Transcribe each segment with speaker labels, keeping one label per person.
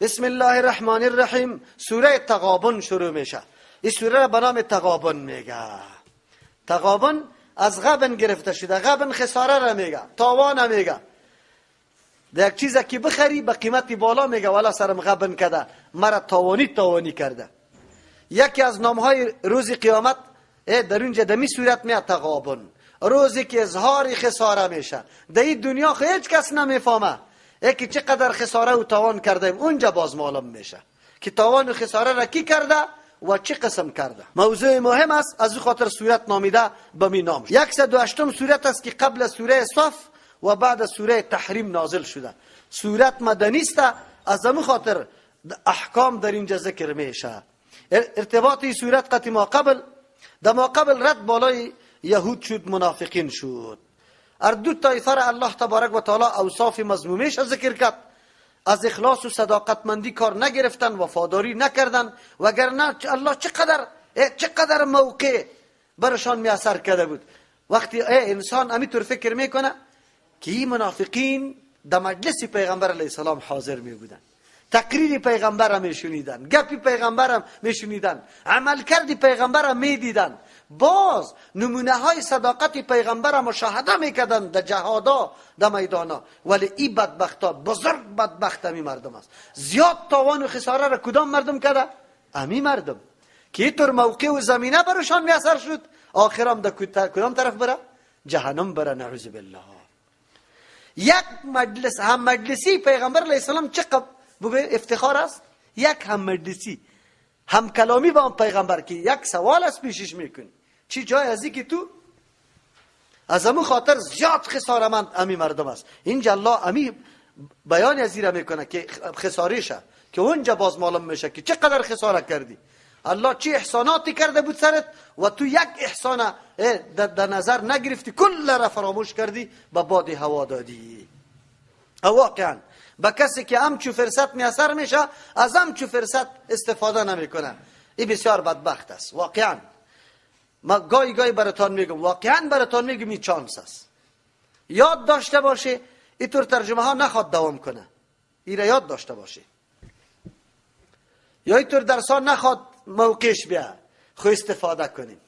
Speaker 1: بسم الله الرحمن الرحیم. سوره تغابن شروع میشه. این سوره را به نام تغابن میگه. تغابن از غبن گرفته شده. غبن خساره را میگه، تاوان میگه. در یک چیز که بخری به قیمت بالا میگه والا سرم غبن کرده، مرا تاوانی تاوانی کرده. یکی از نامهای روز قیامت در اونجا دمی صورت میاد تغابن، روزی که اظهار خساره میشه. در این دنیا خو هیچ کس نمیفهمه که چقدر خساره و تاوان کرده، اونجا باز معلوم میشه که تاوان و خساره را کی کرده و چه قسم کرده. موضوع مهم است، از او خاطر سورت نامیده به می نام. 108 سورت است که قبل سوره صف و بعد سوره تحریم نازل شده. سورت مدنی است، از او خاطر احکام در اینجا ذکر میشه. ارتباط سورت قطع ما قبل، در ما قبل رد بالای یهود شد، منافقین شد. ار دو طایفه را الله تبارک و تعالی اوصاف مذمومش ذکر کرد. از اخلاص و صداقتمندی کار نگرفتن، وفاداری نکردن، وگرنه الله چقدر موقع برشان میسر کرده بود. وقتی انسان امیطور فکر میکنه که این منافقین در مجلس پیغمبر علیه السلام حاضر می بودن، تقریر پیغمبر می شنیدن، گپی پیغمبر می شنیدن، عملکرد پیغمبر می دیدن، باز نمونه های صداقت پیغمبر مشاهده میکردن در جهادا، در میدانا. ولی این بدبختا، بزرگ بدبخت امی مردم است. زیاد تاوان و خساره را کدام مردم کرده؟ امی مردم که اینطور موقع و زمینه برشان میسر شد، آخرام در کدام طرف بره؟ جهنم بره، نعوذ بالله. یک مجلس هم مجلسی پیغمبر علیه السلام چقدر افتخار است. یک هم مجلسی هم کلامی با پیغمبر که یک سوال از پیشش میکنی، چی جای ازی که تو از امو خاطر زیاد خسارمند امی مردم است. اینجا الله امی بیان از را میکنه که خسارشه، که اونجا باز معلوم میشه که چقدر خساره کردی. الله چه احساناتی کرده بود سرت و تو یک احسان در نظر نگرفتی، کل را فراموش کردی، به باد هوا دادی. واقعا به کسی که همچو فرصت میسر میشه، از همچو فرصت استفاده نمیکنه، این بسیار بدبخت است. واقعا ما گاهی گاهی براتان میگم، واقعا براتان میگم این چانس است. یاد داشته باشه اینطور ترجمه ها نخواد دوام کنه، این را یاد داشته باشه. یا اینطور درس ها نخواد موقعش بیا، خو استفاده کنیم.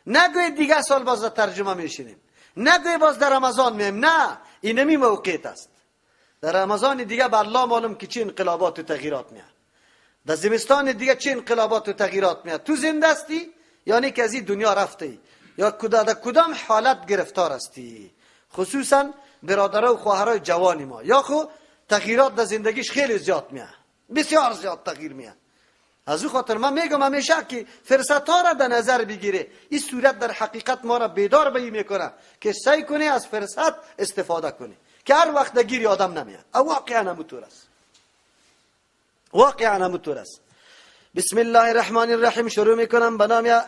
Speaker 1: نگوی دیگه سال باز در ترجمه میشینیم، نگوی باز در رمضان میم، نه، این نمی موقعیت است. در رمضان دیگه به الله معلوم که چه انقلابات و تغییرات میاد، در زمستان دیگه چه انقلابات و تغییرات میاد. تو زنده هستی یعنی که از این دنیا رفتی، یا در کدام حالت گرفتار هستی. خصوصا برادرها و خواهرای جوان ما، یا خو تغییرات در زندگیش خیلی زیاد میاد، بسیار زیاد تغییر میاد. از او خاطر من میگم همیشه که فرصت ها را در نظر بگیره. این صورت در حقیقت ما را بیدار به این میکنه که سعی کنه از فرصت استفاده کنه، که هر وقت گیری آدم نمیاد. واقعا همونطور است، واقعا همونطور است. بسم الله الرحمن الرحیم شروع میکنم به نام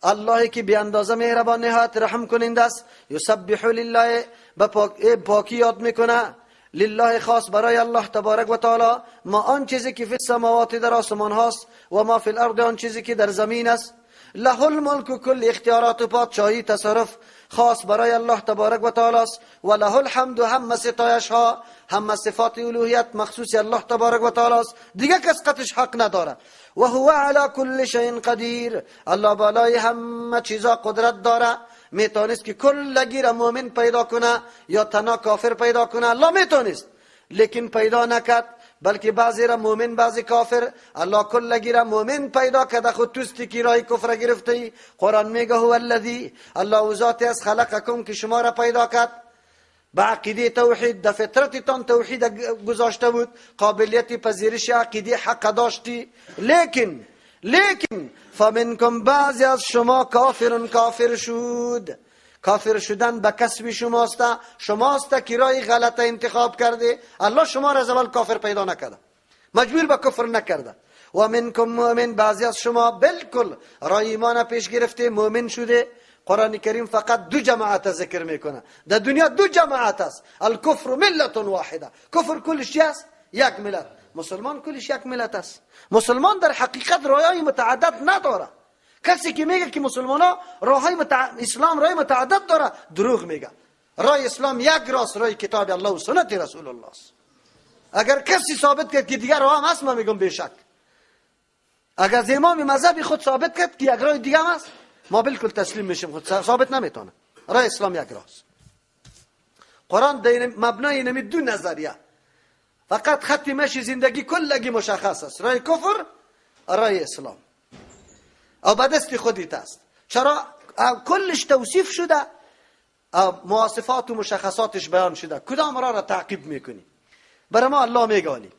Speaker 1: الله که بی اندازه مهربان نهایت رحم کننده است. یسبح لله، به پاکی یاد میکنه، لله خاص برای الله تبارک و تعالی، ما آن چیزی که فی السماوات در آسمان هاست و ما فی الارض آن چیزی که در زمین است. له الملک، کل اختیارات و پادشاهی تصرف خاص برای الله تبارک و تعالی است. و له الحمد، هم ستایش ها، هم صفات الوهیت مخصوص الله تبارک و تعالی است، دیگه کس قطش حق نداره. و هو علی کل شیء قدیر، الله بالای همه چیزا قدرت داره. میتونست که کل گیر مؤمن پیدا کنه یا تنها کافر پیدا کنه، الله میتونست، لیکن پیدا نکرد، بلکه بعضی را مؤمن بعضی کافر. الله کل گیر مؤمن پیدا کرده، خود توستی که رای کفر گرفته ای. قرآن میگه هو الذی، الله ذات از خلقکم که شما را پیدا کرد به عقیده توحید، در فطرتتان توحید گذاشته بود، قابلیت پذیرش عقیده حق داشتی، لیکن فمنکم، بعضی از شما کافرون، کافر شد. کافر شدن به کسب شماست، شماست که رای غلط انتخاب کرده. الله شما را از اول کافر پیدا نکرده، مجبور به کفر نکرده. و منکم مؤمن، بعضی از شما بالکل رای ایمان پیش گرفته، مؤمن شده. قرآن کریم فقط دو جماعت ذکر میکنه در دنیا، دو جماعت است. الکفر ملت واحده، کفر کلش است یک ملت، مسلمان کلش یک ملت است. مسلمان در حقیقت رایای متعدد نداره. کسی که میگه که مسلمان ها راهای اسلام رای متعدد داره، دروغ میگه. رای اسلام یک راست، رای کتاب الله و سنت رسول الله است. اگر کسی ثابت کرد که دیگر راه هم هست، ما میگم بیشک. اگر از امام مذهب خود ثابت کرد که یک راه دیگه هم هست، ما بالکل تسلیم میشیم. خود ثابت نمیتونه. راه اسلام یک راه است. قرآن در مبنای نمی دو نظریه، فقط خط مشی زندگی کلگی مشخص است، راه کفر، راه اسلام. او به دست خودت است. چرا کلش توصیف شده، مواصفات و مشخصاتش بیان شده، کدام راه را تعقیب میکنی؟ برای ما الله میگالی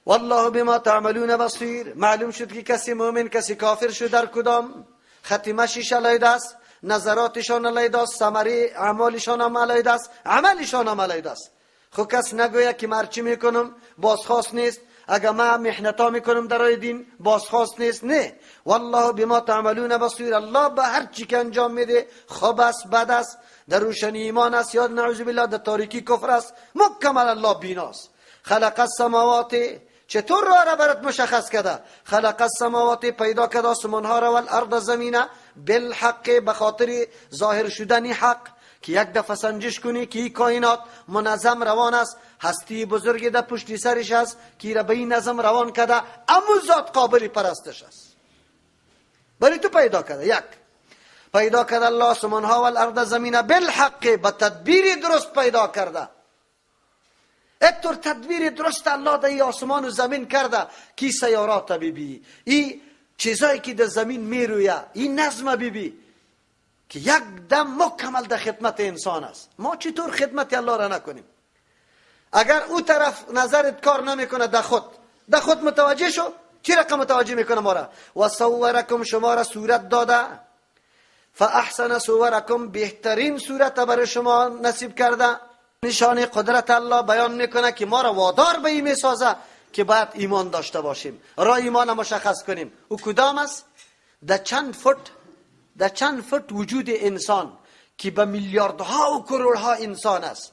Speaker 1: والله بما تعملون بصیر. معلوم شد که کسی مؤمن کسی کافر شد در کدام خط مشیش علیده است، نظراتشان علیده است، ثمره اعمالشان هم علیده است، عملشان هم علیده است. خو کس نگوید که مرچی میکنم بازخواست نیست، اگر ما محنتا میکنم در راه دین بازخواست نیست. نه، والله بما تعملون بصیر. الله به هر چی که انجام میده، خوب است بد است، در روشنی ایمان است یا نعوذ بالله در تاریکی کفر است، مکمل الله بیناست. خلق السماوات، چطور راه را برات مشخص کرده؟ خلق السماوات، پیدا کرده آسمان ها را، والارض زمینه، بالحق، به خاطر ظاهر شدن حق، که یک دفعه سنجش کنی که این کائنات منظم روان است، هستی بزرگ در پشتی سرش است که را به این نظم روان کرده، امو ذات قابل پرستش است. برای تو پیدا کرده. یک، پیدا کرده الله آسمان ها والارض زمینه بالحق، به تدبیر درست پیدا کرده. اتور تدبیر درست الله در آسمان و زمین کرده که سیارات ببی، این چیزایی که در زمین میرویه، این نظم ببی که یک دم مکمل در خدمت انسان است. ما چطور خدمت الله را نکنیم؟ اگر او طرف نظرت کار نمیکنه، در خود متوجه شو. چی رقم متوجه میکنه ما را؟ و صورکم، شما را صورت داده، فاحسن صورکم، بهترین صورت برای شما نصیب کرده. نشان قدرت الله بیان میکنه که ما را وادار به این میسازه که باید ایمان داشته باشیم، راه ایمان مشخص کنیم. او کدام است؟ در چند فوت وجود انسان که به میلیاردها و کروڑها انسان است،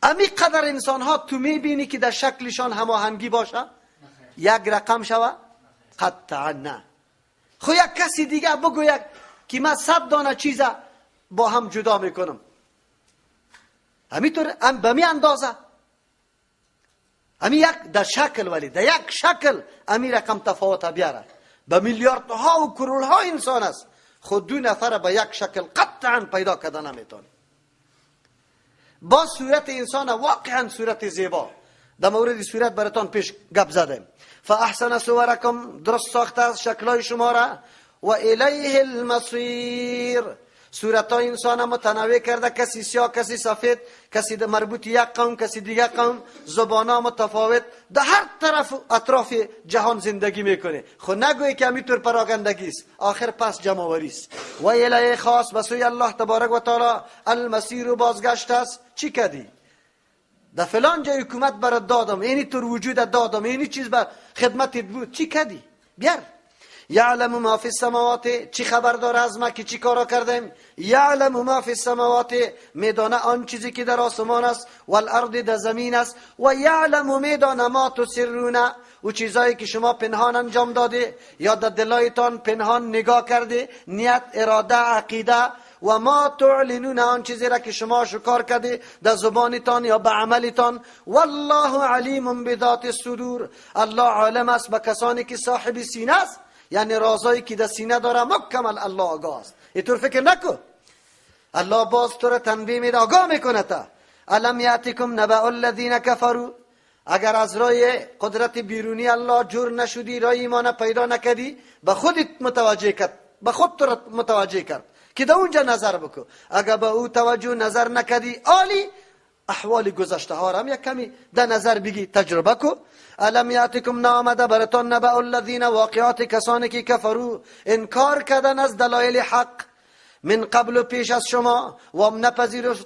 Speaker 1: امی قدر انسان ها تو میبینی که در شکلشان هماهنگی باشه؟ یک رقم شوه؟ قطعا نه. خو یک کسی دیگه بگوید که من 100 دانه چیز با هم جدا میکنم، همینطور هم به می اندازه، همی یک در شکل، ولی در یک شکل امی رقم تفاوت بیاره. به میلیاردها و کروڑها انسان است، خود دو نفر به یک شکل قطعا پیدا کرده نمیتونه. با صورت انسان واقعا صورت زیبا، در مورد صورت براتان پیش گپ زدیم. فاحسن صورکم، درست ساخته از شکلای شما را. و الیه المصیر، صورت های انسان متنوع کرده، کسی سیاه، کسی سفید، کسی مربوط یک قوم، کسی دیگه قوم، زبان ها متفاوت، در هر طرف اطراف جهان زندگی میکنه. خو نگوی که همینطور پراگندگی است، آخر پس جمع‌آوری است. و الیه خاص، به سوی الله تبارک و تعالی المصیر بازگشت است. چی کردی؟ در فلان جای حکومت برات دادم، اینی طور وجود دادم، اینی چیز بر خدمتت بود، چی کردی؟ بیار. یعلم ما فی السماوات، چی خبر داره از ما که چی کارا کردیم؟ یعلم ما فی السماوات، میدانه آن چیزی که در آسمان است، والارض در زمین است، و یعلم میدانه ما تسرون، و چیزایی که شما پنهان انجام داده یا در دلایتان پنهان نگاه کرده، نیت، اراده، عقیده، و ما تعلنون، آن چیزی را که شما شکار کرده در زبانتان یا به عملتان. والله علیم بذات الصدور، الله عالم است به کسانی که صاحب سینه است، یعنی رازایی که در سینه داره مکمل الله آگاه است. اینطور فکر نکن، الله باز تو را تنبیه میده، آگاه میکنه تا. الم یاتکم نبأ الذین کفروا، اگر از رای قدرت بیرونی الله جور نشدی، رای ایمان پیدا نکردی، به خودت متوجه کرد، به خود تو را متوجه کرد که در اونجا نظر بکن. اگر به او توجه نظر نکردی، عالی احوال گذشته ها را هم یک کمی در نظر بگی، تجربه کو. الم یاتکم، نامده براتان نبأ الذین، واقعات کسانی که کفرو، انکار کردن از دلایل حق، من قبل و پیش از شما، و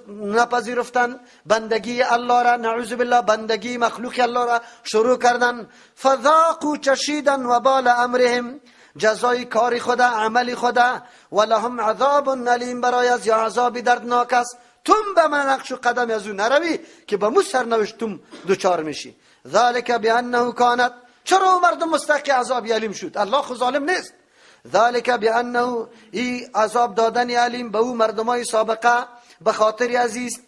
Speaker 1: نپذیرفتن بندگی الله را، نعوذ بالله بندگی مخلوق الله را شروع کردن. فذاقوا، چشیدن وبال امرهم، جزای کار خدا، عمل خدا، و لهم عذاب الیم، برای از یا عذاب دردناک است. تم به من نقش و قدم از او نروی که به مو سرنوشت تم دچار میشی. ذالک بانه کانت، چرا مردم مستحق عذاب علیم شد؟ الله خو ظالم نیست. ذالک بانه، ای عذاب دادن علیم به او مردمای سابقه به خاطر عزیز،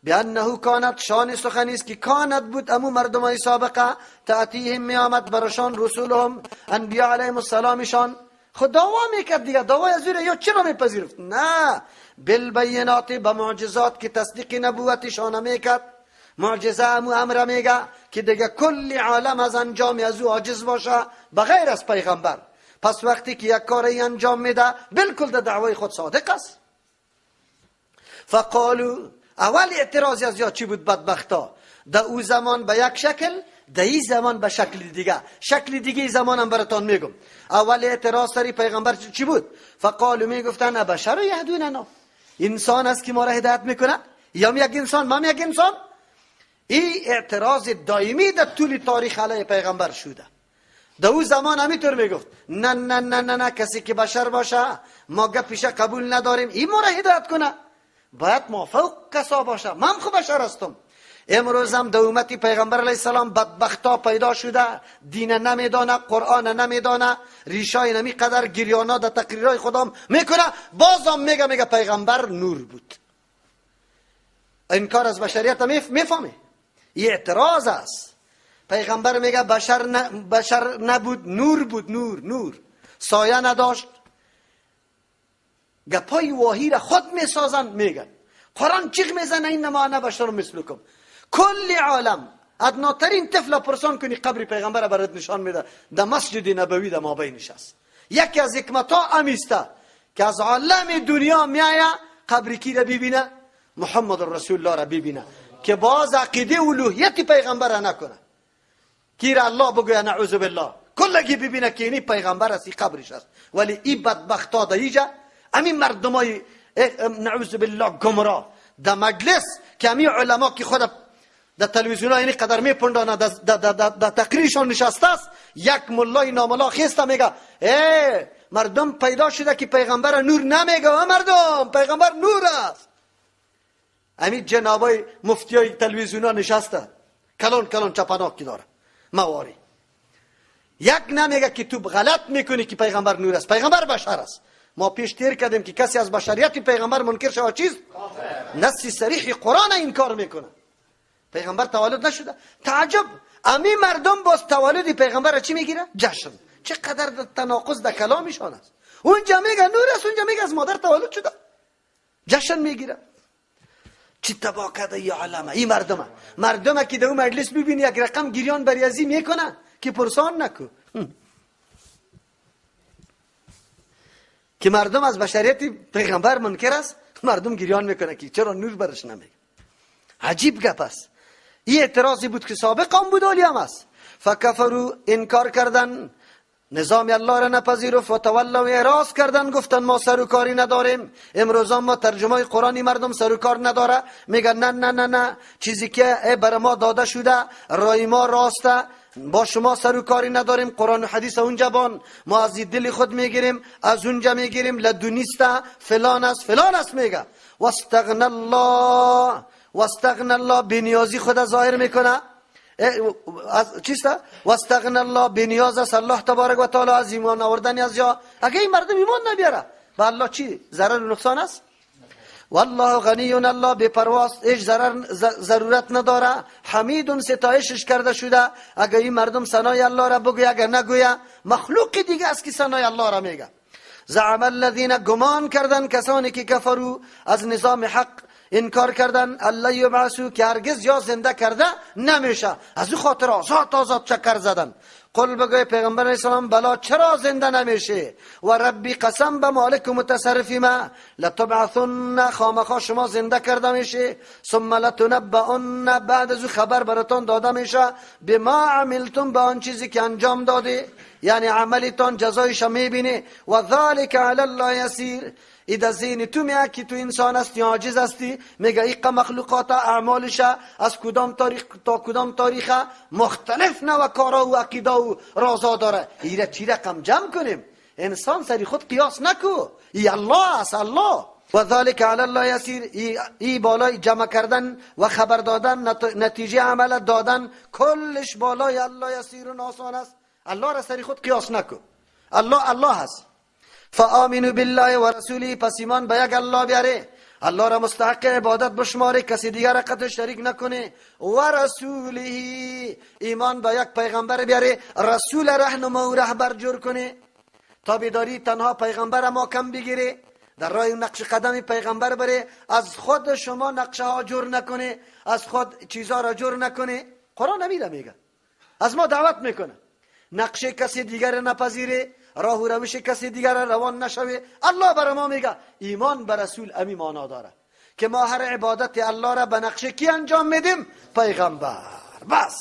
Speaker 1: بانه کانت، شان سخنی است که کانت بود امو مردمای سابقه، تأتیهم میآمد برشان رسولهم انبیا علیهم السلامشان. خود دعوا میکرد دیگه، دعوای از یا چرا میپذیرفت؟ نه، بالبینات، به معجزات که تصدیق نبوتشان میکرد. معجزه امو امر میگه که دیگه کل عالم از انجام از او عاجز باشه بغیر از پیغمبر. پس وقتی که یک کاری انجام میده بالکل در دعوای خود صادق است. فقالو، اول اعتراض از یا چی بود بدبختا؟ در او زمان به یک شکل، در این زمان به شکل دیگه. شکل دیگه زمانم براتان میگم. اول اعتراض سری پیغمبر چی بود؟ فقالو میگفتن ابشر یهدوننا، انسان است که ما را هدایت میکنه؟ یا یک انسان، ما یک انسان. این اعتراض دائمی در طول تاریخ علیه پیغمبر شده. در او زمان همینطور میگفت نه نه نه نه نه، کسی که بشر باشه ما گپش قبول نداریم، این ما را هدایت کنه، باید ما فوق کسا باشه، من خو بشر هستم. امروز هم در امت پیغمبر علیه السلام بدبختا پیدا شده، دین نمیدانه، قرآن نمیدانه، ریشای نمی قدر گریانا در تقریرهای خودم میکنه، بازم میگه پیغمبر نور بود. انکار از بشریت میفهمه، این اعتراض است. پیغمبر میگه بشر نبود، نور بود، نور نور، سایه نداشت. گپای واهی را خود میسازن، میگن قرآن چیغ میزنه این ما انا بشر مثلکم. کل عالم ادناترین طفل پرسان کنی قبر پیغمبر برات نشان میده، در مسجد نبوی در مابینش است. یکی از حکمت‌ها امیسته که از عالم دنیا میآید قبر کی را ببینه؟ محمد رسول الله را ببینه، که باز عقیده الوهیت پیغمبر را نکنه، کی را الله بگوید نعوذ بالله، کلگی ببینه که اینی پیغمبر است، این قبرش است. ولی این بدبختا در اینجا همین مردمای نعوذ بالله گمراه در مجلس که همین علما که خود در تلویزیون ها اینی قدر میپندانه، در تقریرشان نشسته است، یک ملای ناملا خیسته میگه ای مردم پیدا شده که پیغمبر نور نمیگه، مردم پیغمبر نور است. همین جنابای مفتی های تلویزیون ها نشسته کلان کلان چپناکی داره مواری، یک نمیگه که تو غلط میکنی که پیغمبر نور است، پیغمبر بشر است. ما پیش تیر کردیم که کسی از بشریت پیغمبر منکر شود چیز؟ نص صریح قرآن انکار میکنه. پیغمبر تولد نشده. تعجب، امی مردم باز تولد پیغمبر چی میگیره؟ جشن. چقدر تناقض در کلامشان است. اونجا میگه نور است، اونجا میگه از مادر تولد شده، جشن میگیره. چی تباه کرده ای عالمه این مردمه. مردمه که در اون مجلس ببینی یک رقم گریان بریازی میکنه که پرسان نکو، که مردم از بشریت پیغمبر منکر است، مردم گریان میکنه که چرا نور برش نمیگه. عجیب گپ است. این اعتراضی بود که سابق هم بود ولی هم است. فکفروا، انکار کردن، نظام الله را نپذیرفت، و تولوا، اعراض کردن، گفتن ما سر و کاری نداریم. امروز ما ترجمه قرآنی مردم سر و کار نداره، میگن نه نه نه نه، چیزی که بر ما داده شده رای ما راسته، با شما سر و کاری نداریم، قرآن و حدیث اونجا بان، ما از دل خود میگیریم، از اونجا میگیریم، لدونیسته فلان است فلان است. میگه واستغن الله، واستغن الله، بنیازی خود ظاهر میکنه. از چیست؟ واستغن الله، بنیاز است الله تبارک و تعالی از ایمان آوردن از یا. اگه این مردم ایمان نبیاره به الله چی ضرر و نقصان است؟ والله غنی، الله بی پرواست، هیچ ضرر ضرورت نداره، حمید، ستایشش کرده شده. اگه این مردم ثنای الله را بگوی، اگه نگویه مخلوق دیگه است که ثنای الله را میگه. زعم الذین، گمان کردن کسانی که کفرو، از نظام حق انکار کردن، الله یبعثو، که هرگز یا زنده کرده نمیشه، از او خاطر آزاد آزاد چکر زدن. قل، بگوی پیغمبر علیه السلام، بلا، چرا زنده نمیشه؟ و ربی، قسم به مالک و متصرفی ما، لتبعثن، خامخا شما زنده کرده میشه، ثم لتنبؤن، بعد از او خبر براتان داده میشه، بما عملتم، به آن چیزی که انجام داده، یعنی عملتان جزایش میبینه. و ذلک علی الله یسیر. ای در ذهن تو میاد که تو انسان هستی، عاجز هستی، میگه ایقا مخلوقات اعمالش از کدام تاریخ تا کدام تاریخ مختلف نوع کارا و عقیده و رازا داره، ایره چی رقم جمع کنیم؟ انسان سری خود قیاس نکو، ای الله است الله. و ذلک علی الله یسیر. ای بالای جمع کردن و خبر دادن، نتیجه عمل دادن، کلش بالای الله یسیر و آسان است. الله را سری خود قیاس نکو، الله الله هست. فآمنوا بالله و رسوله، پس ایمان به یک الله بیاره. الله را مستحق عبادت بشماره، کسی دیگر را قطع شریک نکنه. و رسوله، ایمان به یک پیغمبر بیاره، رسول رهنما و رهبر جور کنه. تابعداری تنها پیغمبر ما کم بگیره، در راه نقش قدم پیغمبر بره، از خود شما نقشه ها جور نکنه، از خود چیزها را جور نکنه. قرآن نمیده میگه، از ما دعوت میکنه نقشه کسی دیگر نپذیره، راه و روش کسی دیگر روان نشوه. الله بر ما میگه ایمان به رسول امی معنا داره که ما هر عبادت الله را به نقشه کی انجام میدیم؟ پیغمبر. بس.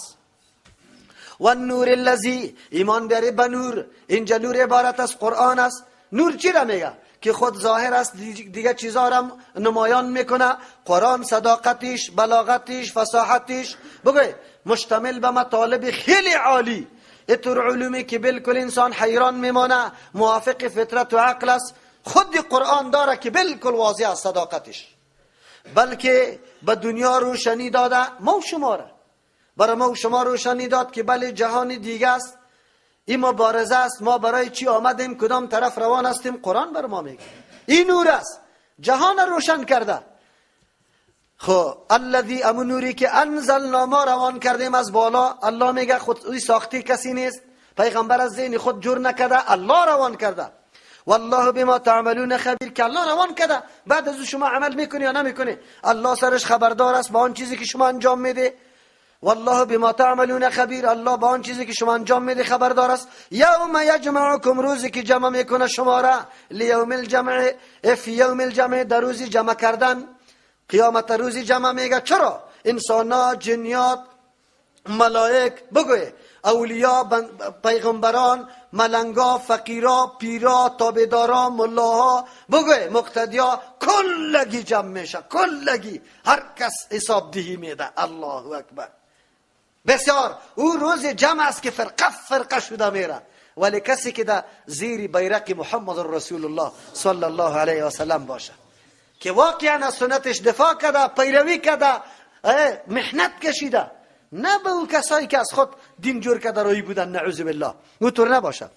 Speaker 1: و النور الذی، ایمان بیاره به نور. اینجا نور عبارت از قرآن است. نور چی را میگه؟ که خود ظاهر است، دیگه چیزا را نمایان میکنه. قرآن صداقتش، بلاغتش، فصاحتش بگوی مشتمل به مطالب خیلی عالی، اتر علومی که بالکل انسان حیران میمانه، موافق فطرت و عقل است. خود قرآن داره که بالکل واضح است صداقتش، بلکه به دنیا روشنی داده ما و شما را، برای ما و شما روشنی داد که بله جهان دیگه است، این مبارزه است، ما برای چی آمدیم، کدام طرف روان هستیم. قرآن بر ما میگه این نور است، جهان روشن کرده. خب الذی، امو نوری که انزلنا، ما روان کردیم از بالا. الله میگه خود اوی ساختی کسی نیست، پیغمبر از ذهن خود جور نکرده، الله روان کرده. والله بما تعملون خبیر، که الله روان کرده، بعد از شما عمل میکنی یا نمیکنی الله سرش خبردار است با آن چیزی که شما انجام میده. والله بما تعملون خبیر، الله با آن چیزی که شما انجام میده خبردار است. یوم یجمعکم، روزی که جمع میکنه شما را، لیوم الجمع، فی یوم الجمع، در روزی جمع کردن، قیامت روزی جمع میگه. چرا؟ انسان ها، جنیات، ملائک، بگوی اولیا، پیغمبران، ملنگا، فقیرا، پیرا، تابعدارا، ملاها، بگوی مقتدیا، کلگی جمع میشه، کلگی، هر کس حساب دهی میده. الله اکبر. بسیار او روز جمع است که فرقه فرقه شده میره، ولی کسی که در زیر بیرق محمد رسول الله صلی الله علیه و سلم باشه، که واقعا از سنتش دفاع کرده، پیروی کرده، محنت کشیده، نه به او کسایی که از خود دین جور کرده روی بودن، نعوذ بالله، او طور نباشه.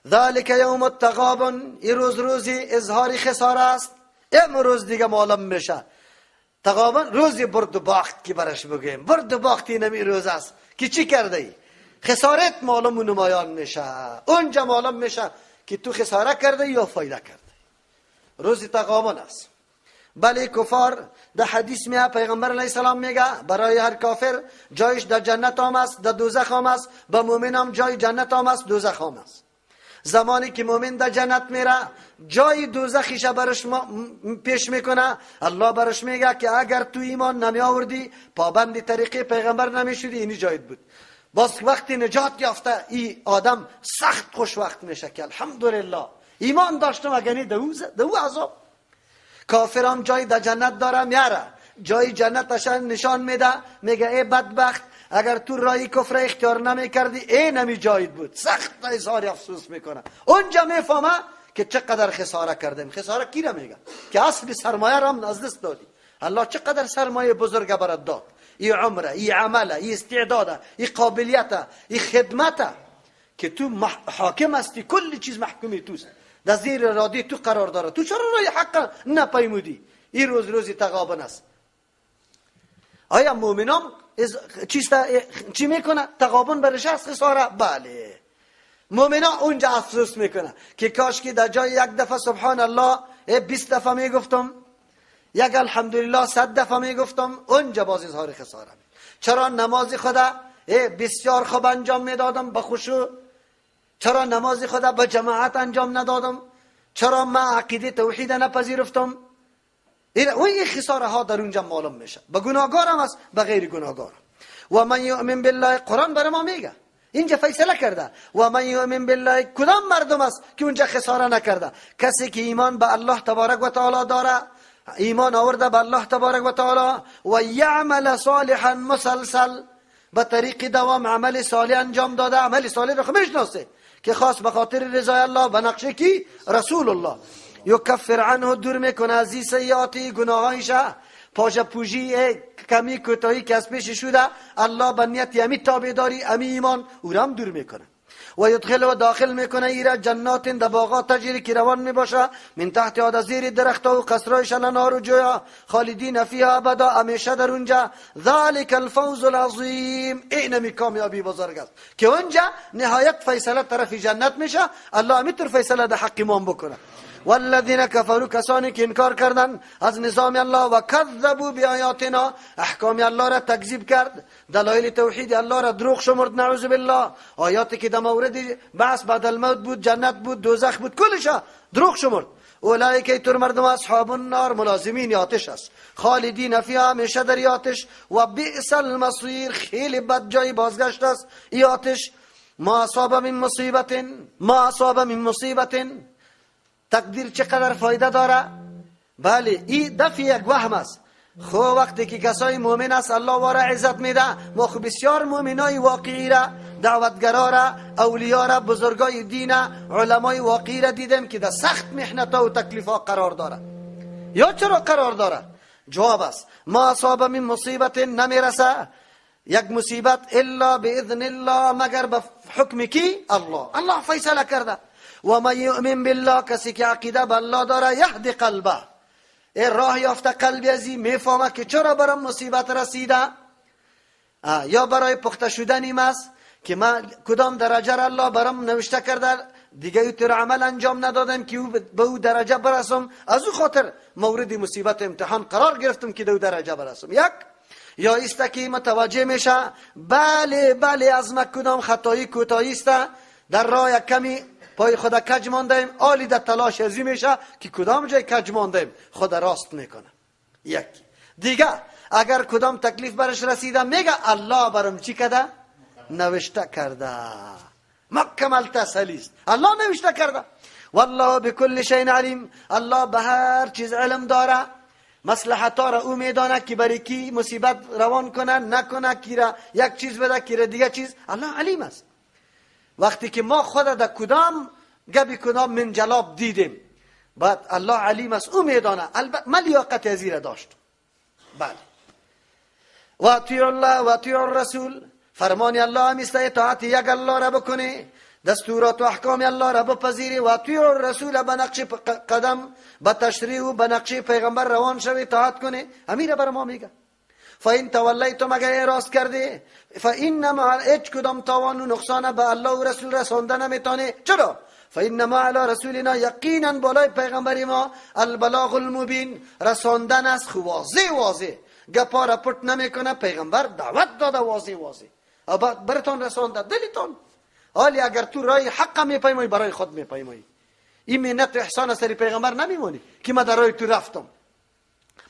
Speaker 1: ذلک یوم التغابن، این روز روزی اظهار خساره است. امروز دیگه معلوم میشه تغابن، روزی برد و باخت که برش بگیم، برد و باخت اینمی روز است که چی کرده ای؟ خسارت معلوم و نمایان میشه، اونجا معلوم میشه که تو خساره کرده یا فایده کرده. روز تغابن است. بله کفار در حدیث میه پیغمبر علیه السلام میگه برای هر کافر جایش در جنت هم است، در دوزخ هم است، به مؤمن هم جای جنت هم است، دوزخ هم است. زمانی که مؤمن در جنت میره جای دوزخیش برش پیش میکنه، الله برش میگه که اگر تو ایمان نمی آوردی، پابند طریقه پیغمبر نمیشدی، اینی جایت بود. باز وقتی نجات یافته ای آدم سخت خوشوقت میشه که الحمدلله ایمان داشتم، اگر نه دو عذاب. کافرام جای در جنت داره میاره، جای جنتش نشان میده، میگه ای بدبخت اگر تو رای کفر اختیار نمیکردی ای نمی جایت بود. سخت اظهار افسوس میکنه. اونجا میفهمه که چقدر خساره کردیم. خساره کی را میگه؟ که اصل سرمایه را هم از دست دادی. الله چقدر سرمایه بزرگ برات داد، ای عمره، ای عمله، ای استعداده، ای قابلیته، ای خدمته که تو حاکم هستی، کل چیز محکومی توست، در زیر اراده تو قرار داره، تو چرا رای حق نپیمودی؟ این روز روزی تغابن است. آیا مؤمنان چی میکنه؟ تغابن برش است خساره؟ بله. مؤمنان اونجا افسوس میکنه که کاش که در جای یک دفعه سبحان الله 20 دفعه میگفتم، یک الحمدلله 100 دفعه میگفتم، اونجا باز اظهار خساره. چرا نماز خدا بسیار خوب انجام میدادم به خشوع؟ چرا نماز خدا به جماعت انجام ندادم؟ چرا ما عقیده توحید نپذیرفتم؟ این خساره ها در اونجا معلوم میشه. به گناهکارم است، به غیر گناهکارم. و من یؤمن بالله، قرآن برای ما میگه اینجا فیصله کرده. و من یؤمن بالله، کدام مردم است که اونجا خساره نکرده؟ کسی که ایمان به الله تبارک و تعالی داره، ایمان آورده به الله تبارک و تعالی، و یعمل صالحا مسلسل، به طریق دوام عمل صالح انجام داده. عمل صالح رو میشناسه که خاص به خاطر رضای الله به نقشه کی؟ رسول الله. یکفر عنه، دور میکنه از این سیئاتی، گناهایش، پاشه پوشی کمی کوتاهی که از پیش شده، الله به نیت امی تابعداری امی ایمان او را هم دور میکنه. و یدخل و داخل میکنه ایرا جنات در باغات تجری که روان میباشه من تحت از زیر درخت و قصرایش الانهار و جویا خالدین فیها ابدا، همیشه در اونجا. ذلک الفوز العظیم، اینمی کامیابی بزرگ است که اونجا نهایت فیصله طرف جنت میشه. الله همیطور فیصله در حق ما بکنه. والذین کفروا، کسانی که انکار کردن از نظام الله، و کذبوا بیایاتنا، احکام الله را تکذیب کرد، دلایل توحید الله را دروغ شمرد، نعوذ بالله، آیاتی که در مورد بعث بعد الموت بود، جنت بود، دوزخ بود، کلش دروغ شمرد. اولئک ایتور مردم اصحاب النار، ملازمین آتش است، خالدین فیها، همیشه در آتش، و بئس المصیر، خیلی بد جای بازگشت است ای آتش. ما اصاب من مصیبت، ما اصاب من مصیبت، تقدیر چقدر فایده داره؟ بله، این دفع یک وهم است. خو وقتی که کسای مؤمن است الله واره عزت میده. ما خو بسیار مؤمنای واقعی را، دعوتگرا را، اولیا را، بزرگای دین، علمای واقعی را دیدم که در سخت محنت و تکلیف ها قرار داره. یا چرا قرار داره؟ جواب است ما اصاب من مصیبت، نمیرسه یک مصیبت الا باذن الله، مگر به حکم کی؟ الله. الله فیصله کرده. و من یؤمن بالله، کسی که عقیده به الله داره، یهد قلبه، ای راه یافته قلبی ازی میفهمه که چرا برام مصیبت رسیده، یا برای پخته شدنیم است که من کدام درجه را الله برام نوشته کرده، دیگه او تر عمل انجام ندادم که او به او درجه برسم، از او خاطر مورد مصیبت امتحان قرار گرفتم که به او درجه برسم. یک یا است که متوجه میشه بله بله از ما کدام خطایی کوتاهی است، در راه کمی پای خدا کج ماندیم، آلی در تلاش ازی میشه که کدام جای کج ماندیم، خدا راست میکنه. یک دیگه اگر کدام تکلیف برش رسیده میگه الله برم چی کده؟ نوشته کرده. مکمل تسلی است، الله نوشته کرده. والله بكل شیء علیم، الله به هر چیز علم داره، مصلحت را او میدانه که برای کی مصیبت روان کنه نکنه، کی را یک چیز بده کی را دیگه چیز، الله علیم است. وقتی که ما خود در کدام گبی کدام منجلاب دیدیم، بعد الله علیم است، او میدانه. البته من لیاقت ازی را داشت. بله، و اطیعوا الله و اطیعوا الرسول، فرمان الله هم است اطاعت یک الله را بکنی، دستورات و احکام الله را بپذیری، و اطیعوا الرسول، به نقش قدم، به تشریع و به نقش پیغمبر روان شوی، اطاعت کنی. امیر بر ما میگه فإن تولیتم، اگر اعراض کردی، فإنما، هیچ کدام تاوان و نقصان به الله و رسول رسانده نمیتونه. چرا؟ فإنما علی رسولنا، یقینا بالای پیغمبر ما البلاغ المبین، رساندن است. خو واضح واضح گپا را پټ نمیکنه، پیغمبر دعوت داده واضح واضح برتان رسانده دلتان. حالی اگر تو رای حق میپیمایی برای خود میپیمایی، این منت و احسان سر پیغمبر نمیمونی که ما در رای تو رفتم،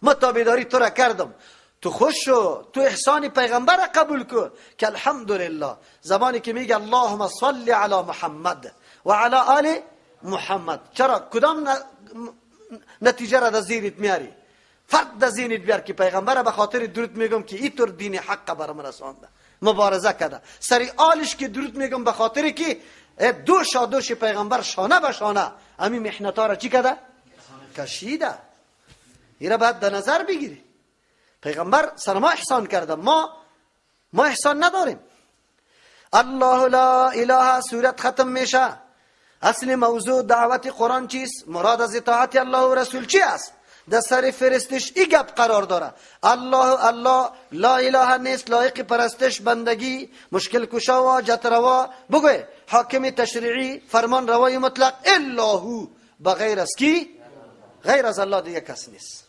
Speaker 1: ما تابعداری تو را کردم، تو خوش شو، تو احسان پیغمبر قبول کو که الحمدلله. زمانی که میگه اللهم صل علی محمد و علی آل محمد، چرا کدام نتیجه را در ذهنت میاری؟ فرد در ذهنت بیار که پیغمبر به خاطر درود میگم که اینطور دین حق برام رسانده، مبارزه کرده، سری آلش که درود میگم به خاطر که دوشا دوش پیغمبر شانه به شانه همین محنت ها را چی کرده؟ کشیده. ایره باید در نظر بگیری. پیغمبر سر ما احسان کرده، ما احسان نداریم. الله لا اله، سورت ختم میشه. اصل موضوع دعوت قرآن چیست؟ مراد از اطاعت الله و رسول چی است؟ در سر فرستش ای گپ قرار داره. الله الله لا اله نیست لایق پرستش بندگی، مشکل کشا و حاجت روا، بگوی حاکم تشریعی، فرمان روای مطلق، الا هو، بغیر از کی؟ غیر از الله دیگه کس نیست.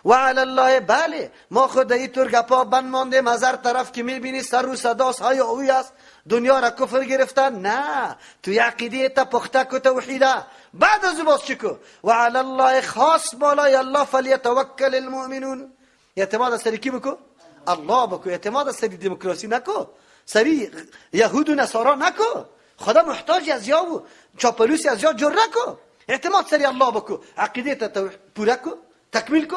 Speaker 1: و علی الله، بله ما خود اینطور گپا بند ماندیم، از هر طرف که میبینی سر و صداست، های اوی است، دنیا را کفر گرفتن. نه، تو عقیده تا پخته کو توحیده، بعد از باز چی کو؟ و علی الله، خاص بالای الله، فلیتوکل المؤمنون. اعتماد از سری کی بکو؟ الله بکو. اعتماد از سری دموکراسی نکو، سری یهود و نصارا نکو، خدا محتاج از یا و چاپلوسی از یا جور نکو. اعتماد سری الله بکو، عقیده تا پوره کو، تکمیل کو.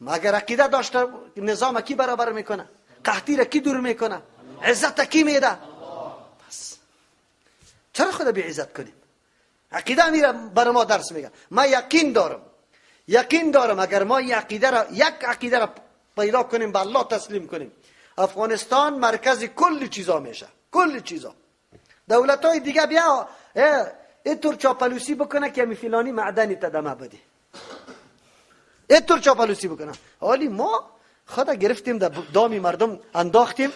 Speaker 1: مگر عقیده داشته نظام کی برابر میکنه؟ قحطی را کی دور میکنه؟ عزت کی میده؟ پس چرا خدا بی عزت کنیم؟ عقیده میره بر ما درس میگه. ما یقین دارم، یقین دارم اگر ما عقیده را، یک عقیده را پیدا کنیم، به الله تسلیم کنیم، افغانستان مرکز کل چیزا میشه، کل چیزا. دولت های دیگه بیا اینطور چاپلوسی بکنه که می فلانی معدنی تدمه بده، اینطور چاپلوسی بکنه. حالی ما خدا گرفتیم در دامی مردم انداختیم،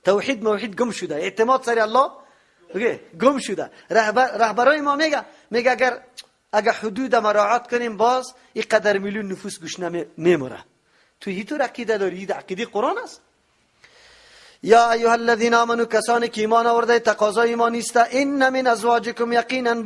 Speaker 1: توحید موحید گم شده، اعتماد سر الله گم شده. رهبرای ما میگه اگر حدود مراعات کنیم باز این قدر میلیون نفوس گوش نمیمره. تو هیتور عقیده داری؟ این عقیده قرآن است. یا ایها الذین آمنوا، کسانی که ایمان آورده، تقاضای ایمان است، ان من ازواجکم، یقینا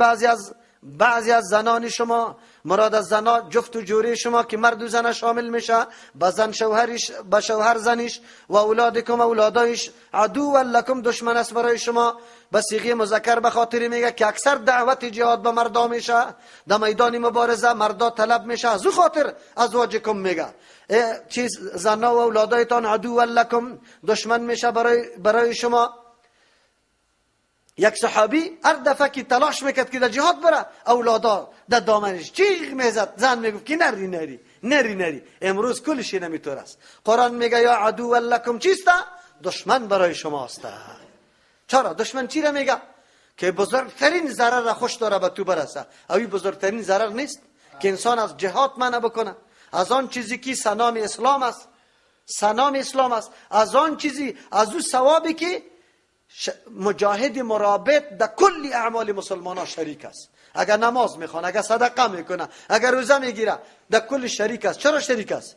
Speaker 1: بعضی از زنان شما، مراد از زنا جفت و جوری شما که مرد و زن شامل میشه، با زن شوهرش، با شوهر زنش، و اولادکم اولادایش، عدو لکم دشمن است برای شما. به صیغه مذکر به خاطر میگه که اکثر دعوت جهاد به مردا میشه، در میدان مبارزه مردا طلب میشه، از او خاطر ازواجکم میگه. چیز زنا و اولادایتان عدو لکم دشمن میشه برای شما. یک صحابی هر دفعه که تلاش میکرد که در جهاد بره، اولادا در دامنش چیغ میزد، زن میگفت که نری نری نری نری. امروز کلش نمیتور است. قرآن میگه یا عدو لکم چیست؟ دشمن برای شما است. چرا دشمن چی را میگه؟ که بزرگترین ضرر را خوش داره به تو برسه. اوی بزرگترین ضرر نیست که انسان از جهاد منع بکنه، از آن چیزی که سنام اسلام است، سنام اسلام است، از آن چیزی، از او ثوابی که مجاهد مرابط در کل اعمال مسلمان ها شریک است. اگر نماز میخوانه، اگر صدقه میکنه، اگر روزه میگیره، در کل شریک است. چرا شریک است؟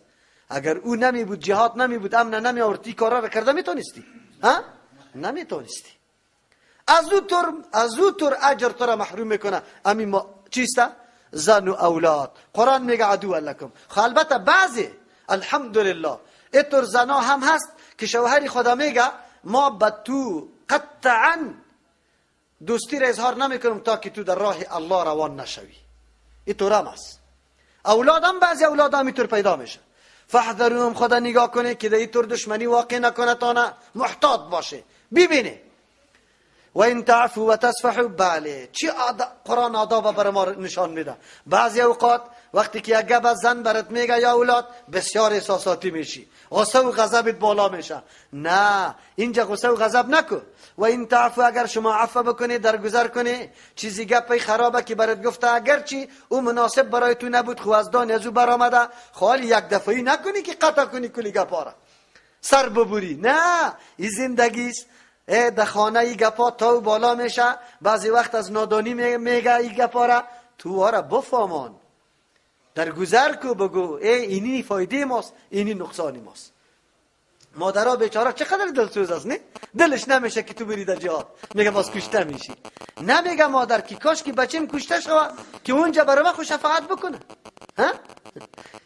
Speaker 1: اگر او نمی بود، جهاد نمی بود، امن نمی آورد، کارا را کرده میتونستی؟ ها؟ نمیتونستی. از او طور اجر تو را محروم میکنه. امین ما چیست؟ زن و اولاد. قرآن میگه عدو لکم. خب البته بعضی الحمدلله اینطور زنا هم هست که شوهر خدا میگه ما به تو قطعا دوستی را اظهار نمیکنم تا که تو در راه الله روان نشوی. اینطور هم است. اولادم بعضی اولاد هم اینطور پیدا میشه. فاحذروهم، خدا نگاه کنه که در اینطور دشمنی واقع نکنه، تا محتاط باشه، ببینه. و این تعفو و تصفحو، بله چی قرآن آداب برای ما نشان میده. بعضی اوقات وقتی که یک گپ از زن برات میگه یا اولاد، بسیار احساساتی میشی، غصه و غضبت بالا میشه. نه، اینجا غصه و غضب نکن. و این تعفو، اگر شما عفو بکنی، درگذر کنی، چیزی گپی خرابه که برات گفته، اگرچه او مناسب برای تو نبود، خو از دان از او برآمده، خالی یک دفعه نکنی که قطع کنی کلی گپا را سر ببری. نه، این زندگی است. در خانه ای گپا تو بالا میشه، بعضی وقت از نادانی میگه ای گپا را، تو را بفهمان، درگذر کو، بگو ای اینی فایده ماست، اینی نقصانی ماست. مادرها بیچاره چقدر دلسوز است، نه؟ دلش نمیشه که تو بری در جهاد، میگه باز کشته میشی. نمیگه مادر که کاش که بچیم کشته شوه که اونجا برای من خوش شفاعت بکنه. ها؟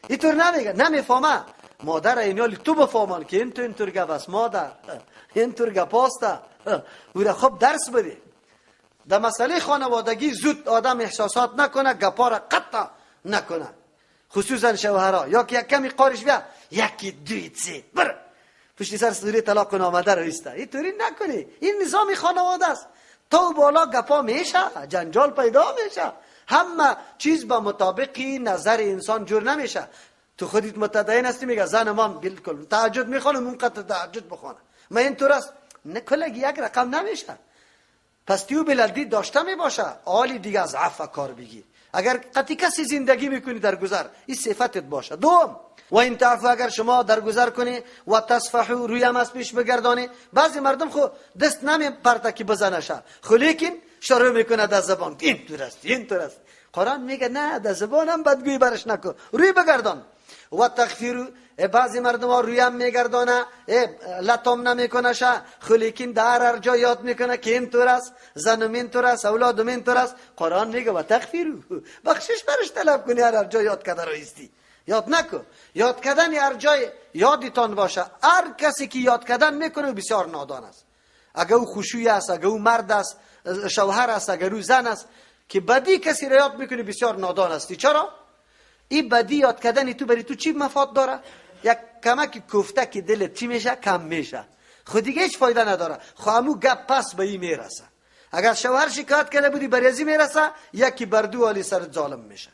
Speaker 1: اینطور نمیگه، نمیفهمه. مادر اینالی تو بفهمان که این تو اینطور گپ است مادر، اینطور گپ است. او را خوب درس بده. در مسئله خانوادگی زود آدم احساسات نکنه، گپا را قطع نکنه، خصوصا شوهرها. یا که یک کمی قارش بیا، یکی دوی سه بر پشت سر سوری طلاق آمده رو ایسته. اینطوری نکنی، این نظام خانواده است. تو بالا گپا میشه، جنجال پیدا میشه، همه چیز به مطابقی نظر انسان جور نمیشه. تو خودت متدین هستی، میگه زن ما بالکل تهجد میخوانه، اون قطع تهجد بخوانه، ما اینطور است. نه، کلگی یک رقم نمیشه. پس تیو بلدی داشته میباشه، عالی دیگه از عفو کار بگیر. اگر قطعی کسی زندگی میکنی در گذر، این صفتت باشه. دوم، و این تعفو، اگر شما درگذر کنی و تصفحو، روی هم از پیش بگردانی. بعضی مردم خو دست نمی پرته که بزنشه، خو لیکن شروع میکنه در زبان این طور است، این طور است. قرآن میگه نه، در زبان هم بدگویی برش نکن، روی بگردان. و تغفیرو، بعضی مردم ها روی هم میگردانه، لطم نمیکنه شه، خو لیکن در هر جا یاد میکنه که این طور است، زنم این طور است، اولادم این طور است. قرآن میگه و تغفیرو، بخشش برش طلب کنی، هر جا یاد کرده رو ایستی. یاد نکن، یاد کردن هر جای یادتان باشه. هر کسی که یاد کردن میکنه بسیار نادان است. اگر او خوشوی است، اگر او مرد است، شوهر است، اگر او زن است، که بدی کسی را یاد میکنه بسیار نادان استی. چرا؟ این بدی یاد کردن تو برای تو چی مفاد داره؟ یک کمک کوفته که دلت چی میشه؟ کم میشه. خود دیگه هیچ فایده نداره. خو همو گپ پس به این میرسه. اگر شوهر شکایت کرده بودی بر میرسه، یکی بر دو عالی سر ظالم میشه.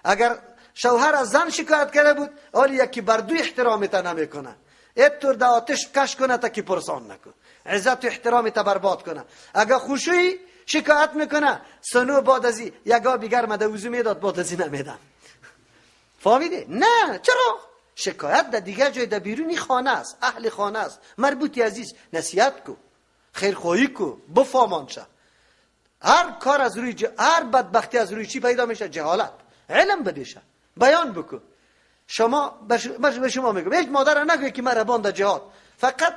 Speaker 1: اگر شوهر از زن شکایت کرده بود، آلی یکی بر دو احترامت نمیکنه. اینطور در آتش کش کنه تا که پرسان نکن. عزت و احترام تا برباد کنه. اگه خوشویی شکایت میکنه، سنو بعد از یگا بیگر مده وضو میداد، بعد از نمیدم. فهمیدی؟ نه، چرا؟ شکایت در دیگر جای، در بیرونی خانه است، اهل خانه است، مربوطی عزیز، نصیحت کو، خیرخواهی کو، بفهمان شه. هر کار از روی هر بدبختی از روی چی پیدا میشه؟ جهالت. علم بدیشه، بیان بکن. شما به شما میگم هیچ مادر نگوی که مرا باند جهاد، فقط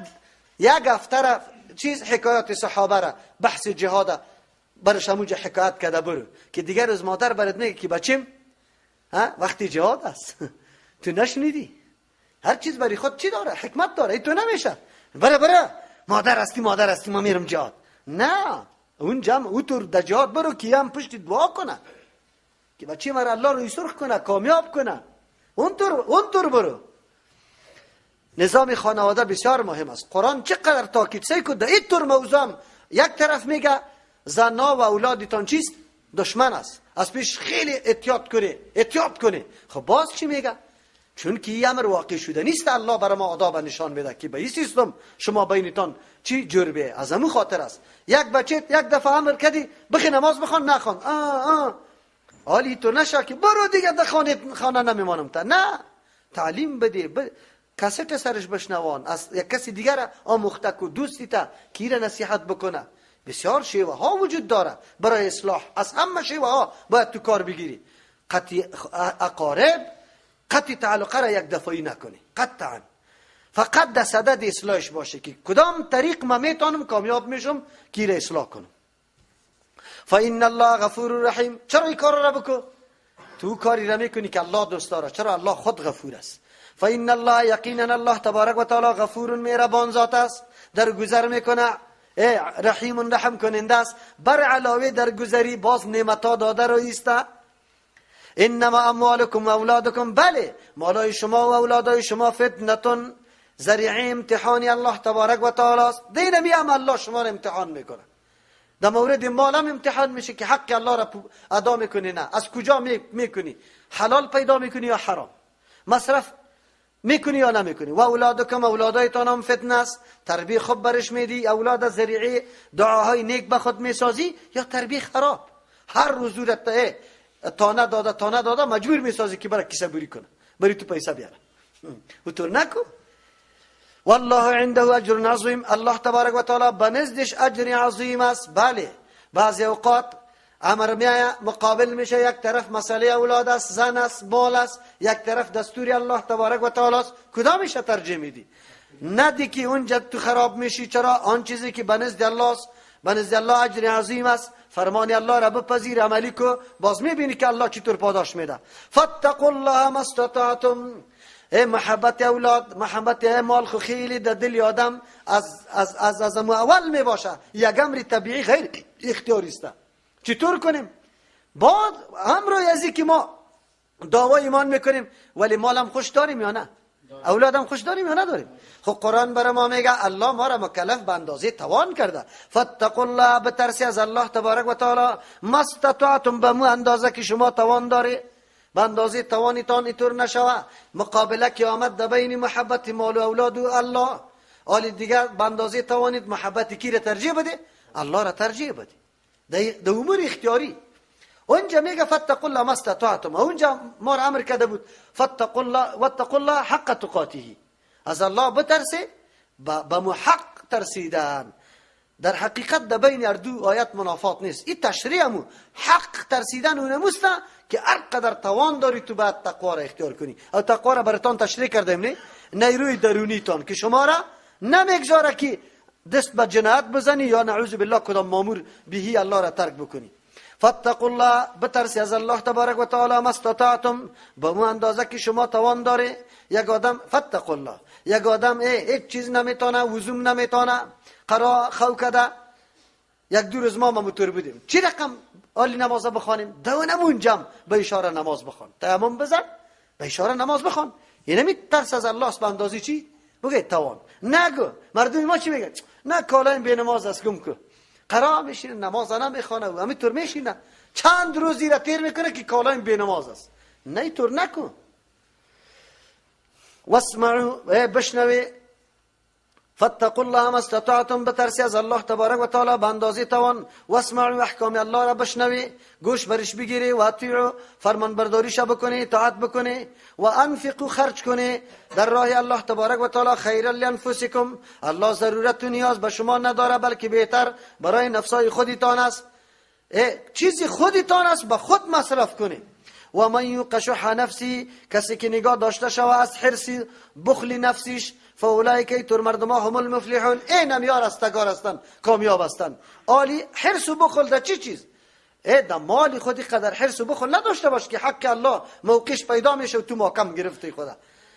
Speaker 1: یک هفته چیز حکایات صحابه را، بحث جهاد برش همونجا حکایت کرده برو، که دیگر از مادر برات میگه که بچیم ها وقتی جهاد است. تو نشنیدی؟ هر چیز برای خود چی داره؟ حکمت داره. ای تو نمیشه بره بره مادر هستی، مادر هستی ما میرم جهاد. نه، اون جمع او تو در جهاد برو که هم پشت دعا کنه که بچه مرا الله روی سرخ کنه، کامیاب کنه. اونطور برو. نظام خانواده بسیار مهم است. قرآن چقدر تاکید سعی کن در این طور موضوع. یک طرف میگه زنا و اولادتان چیست؟ دشمن است، از پیش خیلی احتیاط کنی، احتیاط کنی. خب باز چی میگه؟ چون که این امر واقع شده نیست، الله برای ما آداب نشان میده که به این سیستم شما بینتان چی جربه، از همون خاطر است. یک بچه یک دفعه امر کردی بخی نماز بخوان، نخوان، حالی تو نشه که برو دیگه در خانه نمیمانم تا. نه، تعلیم بده، کست سرش بشنوان، از یک کسی دیگر آموخته کو، دوستی تا کی نصیحت بکنه. بسیار شیوه ها وجود داره برای اصلاح، از همه شیوه ها باید تو کار بگیری. قطع اقارب، قطع تعلقه را یک دفعی نکنی قطعا، فقط در صدد اصلاحش باشه که کدام طریق ما میتونم کامیاب میشم کی را اصلاح کنم. فإن الله غفور رحیم. چرا این کار را بکن؟ تو کاری را میکنی که الله دوست داره. چرا؟ الله خود غفور است. فإن الله یقینا الله تبارک و تعالی غفور مهربان ذات است، درگذر میکنه، رحیم رحم کننده است. بر علاوه درگذری باز نعمت‌ها داده رو ایسته. انما اموالکم و اولادکم، بله مالای شما و اولادای شما فتنتون، ذریعه امتحانی الله تبارک و تعالی است. دین می هم الله شما را امتحان میکنه. در مورد مال هم امتحان میشه که حق الله را ادا میکنی نه، از کجا میکنی، حلال پیدا میکنی یا حرام، مصرف میکنی یا نمیکنی. و اولادکم، اولادایتان هم فتنه است. تربیه خوب برش میدی، اولاد ذریعه دعاهای نیک به خود میسازی یا تربیه خراب، هر روز تانه داده تانه داده مجبور میسازی که برای کیسه بری کنه، بری تو پیسه بیاره. و تو نکو. والله عنده اجر عظیم، الله تبارک و تعالی بنزدش اجر عظیم است. بله بعضی اوقات امر میایه مقابل میشه، یک طرف مسئله اولاد است، زن است، مال است، یک طرف دستور الله تبارک و تعالی است. کدامش ترجیح میدی؟ ندی که اونجا تو خراب میشی. چرا؟ آن چیزی که بنزد الله است، بنزد الله اجر عظیم است. فرمان الله را بپذیر، عملی کو، باز میبینی که الله چطور پاداش میده. فاتقوا الله ما استطعتم. ای محبت اولاد، محبت مال خو خیلی در دل آدم از از از از اول می باشه، یک امر طبیعی غیر اختیاری است. چطور کنیم؟ بعد امر ازی که ما دعوای ایمان میکنیم ولی مالم خوش داریم یا نه؟ اولادم خوش داریم یا نداریم؟ خب قرآن برای ما میگه الله ما را مکلف به اندازه توان کرده. فاتقوا الله، بترسی از الله تبارک و تعالی، ما استطعتم، به مو اندازه که شما توان داری، به اندازه توانتان اینطور نشوه. مقابله که آمد در بین محبت مال و اولاد و الله، حال دیگر به اندازه توانید محبت کی را ترجیح بده؟ الله را ترجیح بده. در امور اختیاری اونجا میگه فاتقوا الله ما استطعتم، اونجا ما را امر کرده بود فاتقوا الله واتقوا الله حق تقاته، از الله بترسه به محق ترسیدن. در حقیقت در بین هر دو آیت منافات نیست. این تشریع مو حق ترسیدن اونموست که هر قدر توان داری تو باید تقوا را اختیار کنی. او تقوا را براتان تشریع کردیم، نه نیروی درونیتان که شما را نمیگذاره که دست به جنایت بزنی یا نعوذ بالله کدام مامور بهی الله را ترک بکنی. فاتقوا الله، بترسی از الله تبارک و تعالی، ما استطعتم، به مو اندازه که شما توان داره. یک آدم فاتقوا الله، یک آدم هیچ چیز نمیتونه، وزوم نمیتونه، قرا خو کده. یک دو روز ما موتور بودیم، چی رقم عالی نماز بخوانیم؟ دونمون جمع به اشاره نماز بخوان، تیمم بزن به اشاره نماز بخوان. یعنی ترس از الله است به اندازه چی؟ بگه توان. نگو مردم ما چی میگن؟ نه کالایم به نماز است، گم کو. قرا میشینه نماز نمیخوانه و همینطور میشینه چند روزی را تیر میکنه که کالایم به نماز است. نه اینطور نکن. واسمعوا، بشنوی، فاتقوا الله ما استطعتم، بترسی از الله تبارک و تعالی به اندازه توان. واسمعوا، احکام الله را بشنوی، گوش برش بگیری، و اطیعوا، فرمان برداریش بکنی، اطاعت بکنی، و انفقوا، خرج کنی در راه الله تبارک و تعالی. خیرا لانفسکم، الله ضرورت و نیاز به شما نداره، بلکه بهتر برای نفسای خودتان است. چیزی خودتان است به خود مصرف کنی. و من یوق شح نفسی، کسی که نگاه داشته شوه از حرص بخل نفسیش، فاولئک ایتور مردما هم المفلحون، این هم یار رستگار هستند، کامیاب هستند. عالی حرص و بخل در چی چیز؟ در مال خودی قدر حرص و بخل نداشته باش که حق الله موقعش پیدا میشه و تو محکم گرفتی خدا.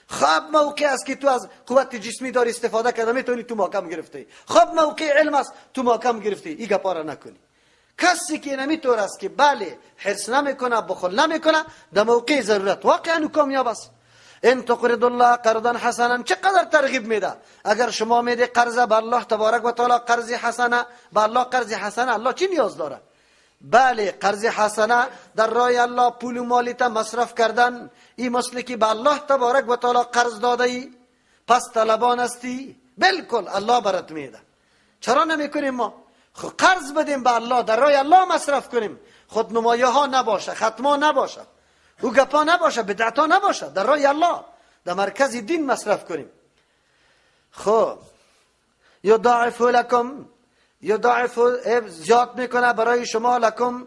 Speaker 1: خب موقع است که تو از قوت جسمی داری استفاده کرده میتونی، تو محکم گرفتی. خب موقع علم است، تو محکم گرفتی. این گپا را نکنی. کسی که نمیتور است که بله حرص نمیکنه، بخل نمیکنه، در موقع ضرورت واقعا کامیاب است. ان تقرض الله قرضا حسنا، چقدر ترغیب میده. اگر شما میده قرض به الله تبارک و تعالی، قرض حسنه به الله، قرض حسنه، الله چی نیاز داره؟ بله قرض حسنه در راه الله پول و مالیت مصرف کردن، این مثل که به الله تبارک و تعالی قرض داده ای، پس طلبان هستی، بالکل الله برات میده. چرا نمیکنیم ما؟ خب قرض بدیم به الله، در راه الله مصرف کنیم، خودنمایی ها نباشه، ختما نباشه، او گپا نباشه، بدعت ها نباشه، در راه الله، در مرکز دین مصرف کنیم. خب یضاعف لکم، یضاعف زیاد میکنه برای شما، لکم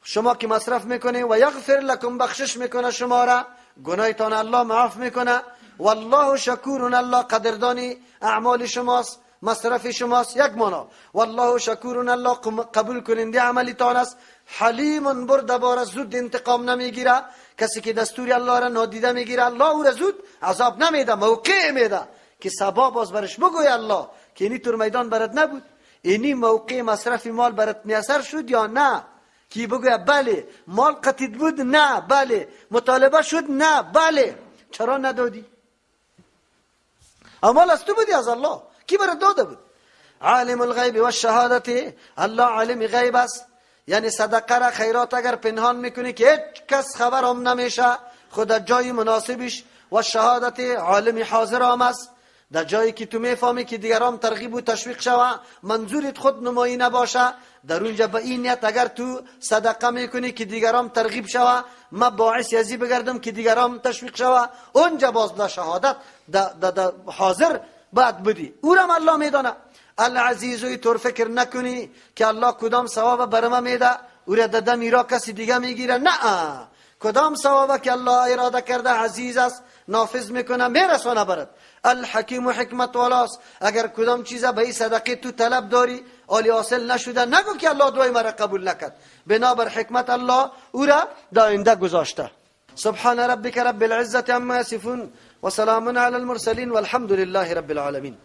Speaker 1: شما که مصرف میکنی، و یغفر لکم بخشش میکنه شما را، گناهتان الله معاف میکنه. والله شکور، الله قدردانی اعمال شماست، مصرف شماست. یک معنا والله شکور، الله قبول کننده عملتان است. حلیم، بردبار، زود انتقام نمیگیره. کسی که دستور الله را نادیده میگیره، الله او را زود عذاب نمیده، موقع میده که سبا باز برش بگوی الله که اینی تور میدان برات نبود، اینی موقع مصرف مال برات میسر شد یا نه؟ کی بگوی بله مال قطید بود، نه بله مطالبه شد، نه بله، چرا ندادی؟ مال از تو بودی، از الله کی برات داده بود؟ عالم الغیب و الشهادت، الله عالم غیب است. یعنی صدقه را، خیرات اگر پنهان میکنی که هیچ کس خبر هم نمیشه، خود جای مناسبش. و شهادت، عالم حاضر هم است، در جایی که تو میفهمی که دیگران ترغیب و تشویق شوه، منظورت خود نمایی نباشه، در اونجا به این نیت اگر تو صدقه میکنی که دیگران ترغیب شوه، ما باعث ازی بگردم که دیگران تشویق شوه، اونجا باز در شهادت در حاضر باید بدی، او را الله میدانه. العزیز، طور فکر نکنی که الله کدام ثواب بر ما میده، او را داده میرا کسی دیگه میگیره، نه، کدام ثواب که الله اراده کرده عزیز است، نافذ میکنه، میرسانه برات. الحکیم، حکمت والاست. اگر کدام چیز به این صدقه تو طلب داری آلی حاصل نشده، نگو که الله دعای مرا قبول نکرد. بنابر حکمت الله او را داینده گذاشته. سبحان ربک رب العزة عما یصفون و سلام علی المرسلین والحمد لله رب العالمین.